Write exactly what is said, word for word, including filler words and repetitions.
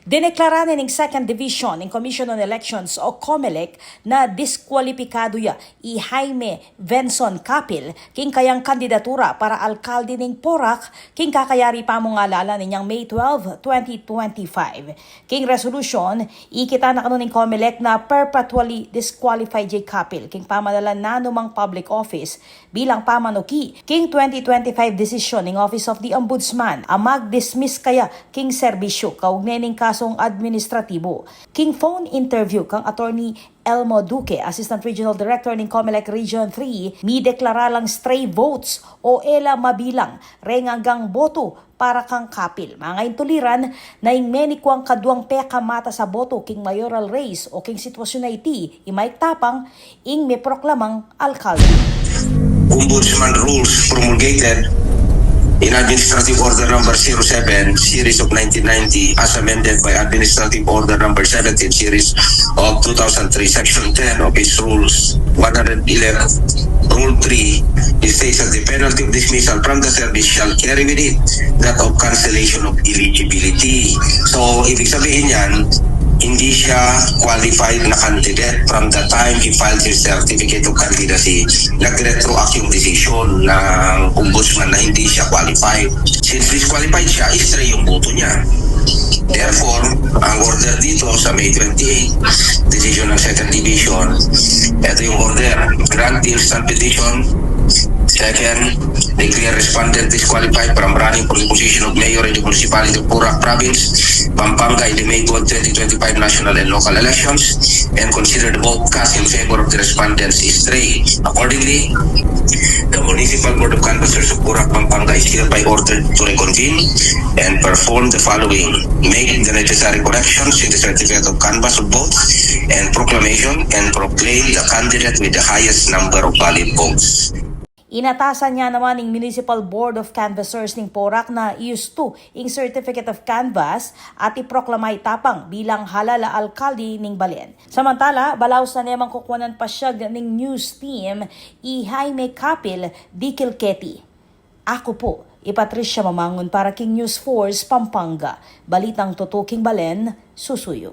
Dineklara ne ning Second Division ning Commission on Elections o Comelec na diskwalipikadu ya i Jaime Venson Capil king kayang kandidatura para alkalde ning Porac king kakayari pamungalalan inyang May twelve, twenty twenty-five. King resolusyon, ikit na kanu ning Comelec na perpetually disqualified ya i Capil king pamanalan nanumang public office bilang pamanuki king twenty twenty-five desisyon ning Office of the Ombudsman a mag-dismiss kaya king serbisyu kaugnay ning kasung administratibu. King phone interview kang Attorney Elmo Duque, Assistant Regional Director ning Comelec Region three, mideklara lang stray votes o e la mabilang reng anggang boto para kang Capil. Mangaintuliran na ing menikuang kaduang pekamatas a boto king mayoral race o king sitwasyun a iti, i Mike Tapang ing meproklamang alkalde. Ombudsman rules promulgated in Administrative Order Number zero seven, Series of nineteen ninety, as amended by Administrative Order Number seventeen, Series of two thousand three, Section ten of its Rules one hundred eleven, Rule three, it states that the penalty of dismissal from the service shall carry with it that of cancellation of eligibility. So, ibig sabihin yan, hindi siya qualified na candidate from the time he filed his certificate of candidacy. Nag-retroact yung decision ng ombudsman na hindi siya qualified. Since disqualified siya, stray yung boto niya. Therefore, ang order dito sa May twenty-eight, decision ng Second Division, ito yung order. Grant the instant petition. Second, declare respondent disqualified from running for the position of mayor in the municipality of Porac Province, Pampanga in the May twelve, twenty twenty-five national and local elections, and consider the vote cast in favor of the respondents stray. Accordingly, the Municipal Board of Canvassers of Porac, Pampanga is hereby ordered to reconvene and perform the following: make the necessary corrections in the certificate of canvass of votes and proclamation, and proclaim the candidate with the highest number of valid votes. Inatasan ya naman ning Municipal Board of Canvassers ning Porac na iustu ing Certificate of Canvass at iproklama i Tapang bilang halal a alkalde ning balen. Samantala, balaus na nemang kukuanan pasyag ning news team i Jaime Capil dikil keti. Aku pu i Patricia Mamangun para king News Force Pampanga. Balitang tutu king balen, susuyu.